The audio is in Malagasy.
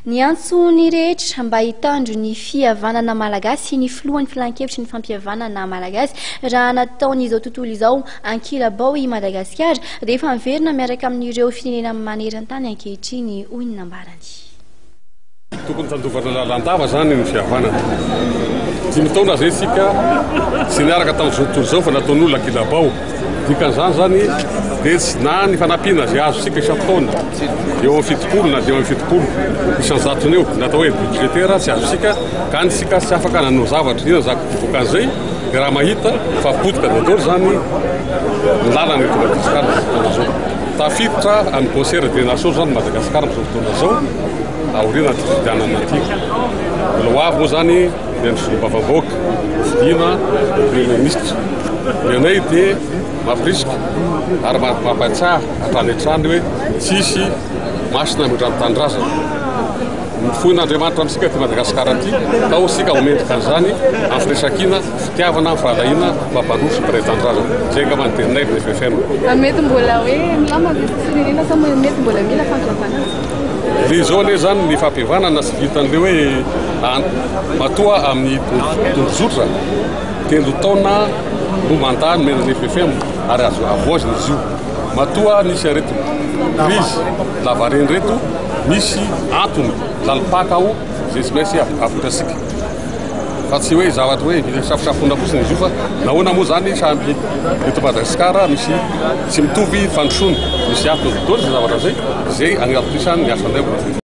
Niantso ny rehetra mba hitandro ny fihavanana malagasy ny filohan'ny filankevitry ny fampihavanana malagasy. Raha nataon'izao tontolo izao ankilabao i Madagasikara dia efa miverina miaraka amin'ireo firenena maneran-tany ankehitriny, hoy ny nambarany. Tokony tandrovana lalandava izany ny fihavanana. Dimy taona izay isika tsy niaraka tamin'izao tontolo izao fa nataon'olona ankilabao. Dikan'izany izany dia tsy na ny fanampiana izay azontsika isan-taona eo amin'ny 70 na 75% eo ny atao hoe budgétaire tsy azontsika ka any isika tsy afaka nanao zavatra. Inona izany vokan'izay? Dia raha mahita fa potika daholo izany ny lalana eto Madagasikara amin'izao fotoana izao. Tafiditra amin'ny concert des nations izany Madagasikara amin'izao fotoana izao aorianan'ity fifidianana ity. Mbola ho avy moa izany ny andro solombavambahoaka hofidiana ho premier ministre. Ny anay dia mampirisika ary mampahatsiahy hatrany hatrany hoe tsisy masina mihoatra ny tanindrazana. Nofoin'Andriamanitra amintsika ity Madagasikara ity ka ao isika ho mendrika an'izany amin'ny firaisankina, fitiavana, firahalahiana, mampandroso mpiray tanindrazana. Izay angamba ny teninay ry FFM. Mety mbola hoe milamina ve firenena sa mety mbola mila fampihavanana? Dia izao anie izany ny fampihavanana tsy vitan'ilay hoe matoa amin'ny tondrozotra telo taona no mandat nomena ny FFM ary azo havaozina izy io. Matoa nisy aretina, crise lavareny ireto, misy antony lalim-paka ao izay tsy maintsy avoitrantsika. Fa tsy hoe zavatra hoe safosafoina fotsiny izy io fa nahoana moa izany samy eto Madagasikara misy tsy mitovy fandrosoana, misy antony daholo izay zavatra izay, izay agnatontosany ny asanay.